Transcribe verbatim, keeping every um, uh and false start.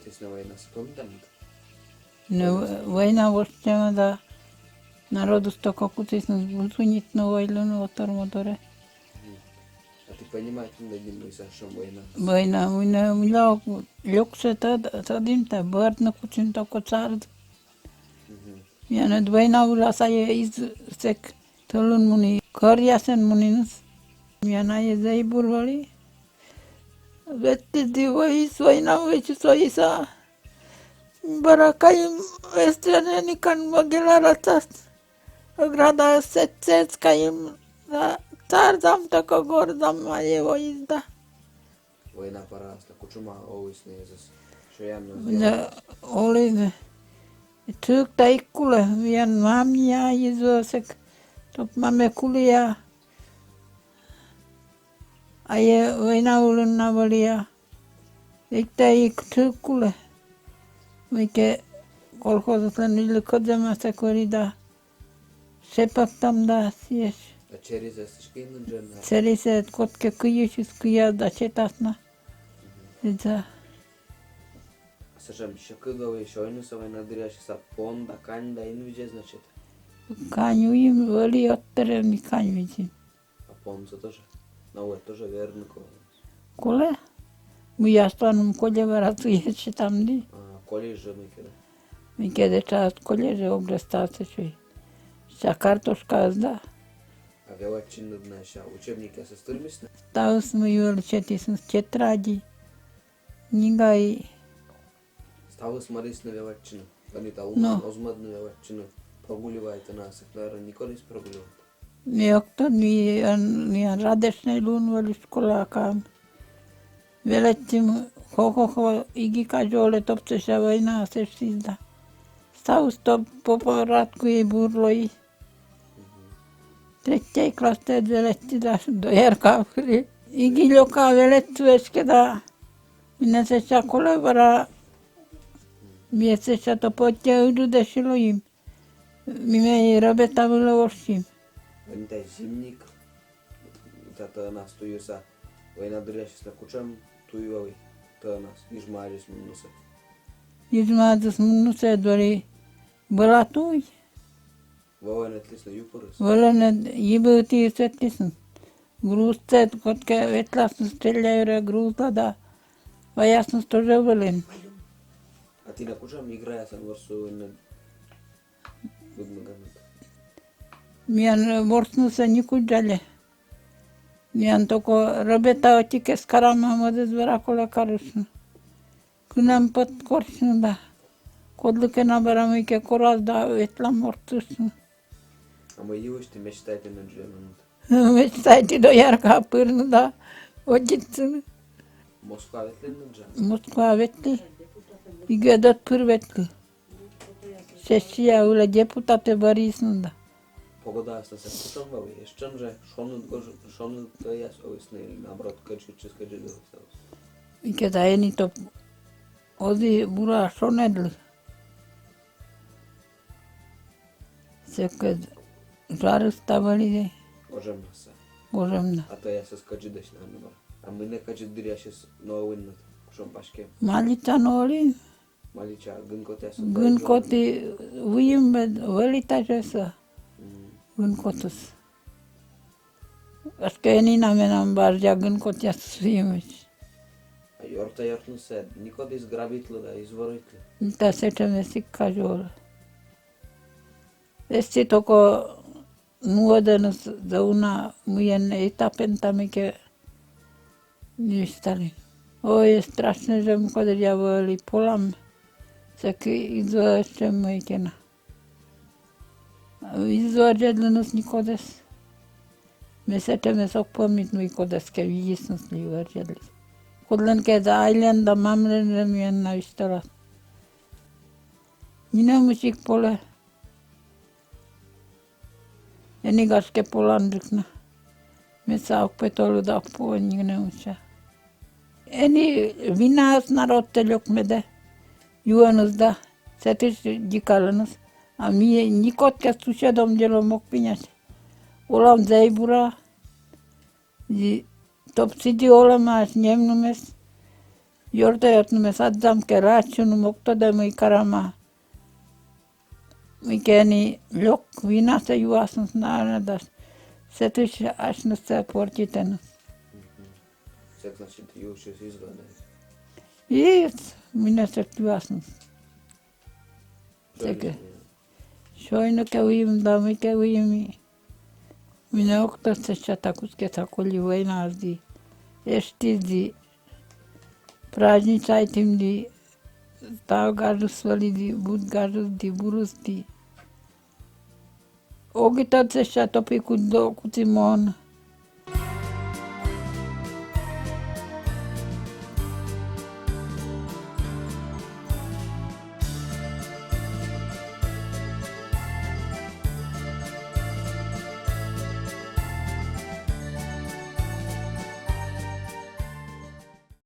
Если война, вспомнитанныд? Но война вообще да. Народыс токо кутісны бусунитны, ойлыны отӧр-мӧдӧрӧ. А ті понимайтінныд да, мый сэтшӧм война? Война, война, мыйла лёксӧ тӧд-, тӧдім да, бӧрдны кутім токо цар. Миян ӧд война вылас айӧ из сэк тӧлын мунӧ, кӧръясӧн мунӧ нин. Миян айӧ зэй бур вӧлі. Ветліс ди воис, война вӧчис, воис а. Бара кайим, эстӧн эникӧн могила ратсас. Ограда сэтчӧ кайим, да, цар зам токо гор зам айӧ воис да. Война бӧрас на кутшӧма олісны йӧзыс? Сёянныс? Да, олісны. Тшӧктӧ эг кулӧ, миян мамӧй из вӧсӧг, топ мамӧй кулі а. Айӧ война улын на вӧлі а. Эг тӧд, эг тшӧк кулӧ. Мыйкӧ колхозыслӧн вылӧ кӧдзӧмасӧ кӧрі да. Шепӧктам да сійӧс. А чӧрисӧ эстысь кӧ нин жӧ на? Чӧрисӧ кодкӧ кыйысьыс кыя да сетас на. Да. Сэтшӧм сьӧкыд вӧлі, сёйнысӧ война дырйи сійӧс а пон да кань да эн видзӧд, значит? Кань уйим вӧлі, ӧтарӧ ми кань видзим. А понсӧ тоже? Налы тоже верны колӧ. Колӧ. Мый асланым кольӧ, бара сійӧс сетам ди. А, колӧ жӧ мыйкӧ да. Мыйкӧ да час колӧ жӧ, огӧ ставсӧ чой. Сэсся картошкаыс да. А велӧдчинныд на сэсся учебникъясыс тырмисны? Ставыс, мый вӧлі, сетісны, тетради, книгаӧй. Ставыс мӧдісны велӧдчыны. Ӧні талун оз мӧдны велӧдчыны, прогуливайтны на, сэк, наверно, некод эз прогуливайт. Ме ог тӧд, ми, ӧн-, миян радӧшнӧй лун вӧлі школаӧ каӧм. Велӧдчим, хо-хо-хо, Игикӧ жӧ олӧ, топ сэсся войнаыс эштіс да. Ставыс топ по порядку и бур лои. Третьӧй классӧ велӧдчи да дояркаӧ пыри. Иги лёка велӧдчи эськӧ да. Менӧ сэсся колӧ бара. Ме сэсся топ ӧти ыджыдӧсь лоим. Ми мый рӧбӧта вылӧ воштім. Ӧні тай зимник. Та тӧнас туйыс а. Война дырйи сійӧс на кутшӧм туй вӧлі тӧнас, изьваӧдзыс муннысӧ. Изьваӧдзыс муннысӧ вӧлі была туй. Вӧлӧн ветлісны юпырыс. Вӧлӧн ӧд йибыті ветлісны. Грузсӧ кодкӧ ветласны, стреляйӧ, грузла да. Ваясны тоже вӧлӧн. А ті на кутшӧм играясӧн ворсны вӧлінныд быдмӧганныд? Миян ворснысӧ некод жаль. Миян токо рӧбӧта ӧтикӧс карам, а мӧдыс бара колӧ карысьны. Кынӧм пӧт корсьны да. Кодлыкӧ на бара мыйкӧ корас да ветлам ворсыштны. А мый йылысь ті мечтайтінныд жӧ? Мечтайті дояркаӧ пырны да водзӧдчыны. Москваӧ ветлінныд жӧ? Москваӧ ветлі. Эг ӧд пыр ветлы. Сессия вылӧ депутатӧ бӧрйисны да. Погодаыс на сэк кутшӧм вӧлі? Эстшӧм жӧ шоныд гож-, шоныд гожъяс вӧлісны или, наоборот, кӧдзыдысь кӧдзыдӧсь? Эг тӧд, ӧні топ оз и бура шонӧдлы. Сыкӧд жарыс да вӧлі. Гожӧмнас. Гожӧмнас. А тайӧясыс кӧдзыдӧсь, наверно, бара. А мый нӧ кӧдзыд дырйи сійӧс нуӧдінныд, кутшӧм паськӧм? Малича нуӧдім. Малича, гынкотъяс. Гынкот и выйым вӧлі тайӧясыс. Мгм. Гынкотыс. Эськӧ ӧні на менам бара гынкотъяс выйымӧсь. А ёрта-ёртнысӧ некод эз грабитлы да, эз воруйтлы? Да сэтшӧмыс эг кажитчы. Эсті токо нуӧдӧныс да уна мыйӧн этапӧн да мыйкӧ нӧшта ли. Ой, страшнӧ жӧ мукӧддырйи вӧлі, полам сэк из воӧ сэтшӧм мыйкӧ на. Из вӧрзьӧдліныс некодӧс. Ме сэтшӧмӧс ог помнит, мый кодӧскӧ видзисны из вӧрзьӧдліс. Кодлӧнкӧ да айлӧн да мамлӧн жӧ миян на висьталас. Нинӧмысь эг полӧй. Ӧні, гашкӧ, поланджык на. Ме сэсся ог пӧ толы да ог полӧй нинӧмысь. Ӧні винаыс народтӧ лёкмӧдӧ. Юӧныс да сэтысь дзикалӧныс. А ми некодкӧд суседӧм делӧм ог пинясь. Олам зэй бура. И топ сідзи олӧмаӧсь нем-нэмӧс. Ёртаяс нумӧс аддзам кӧ, рад сюным, ог тӧдӧ, мый карӧма. Мыйкӧ ӧні лёк винасӧ юасны, наверно, да сэтысь асьнысӧ портитӧны. Сэк, значит, юысьыс эз вӧв? И мыйнӧ сэк юасны. Сэк. Сёйны кӧ выйым да мыйкӧ выйым. Мыйнӧ ог тӧд, сэсся та кутскӧ, та коли войнаыс ди, эштіс ди, праздничайтім ди, став гажыс вӧлі ди, бур гажыс ди, бурыс ди. Ог и тӧд, сэсся топи куддо кутім он.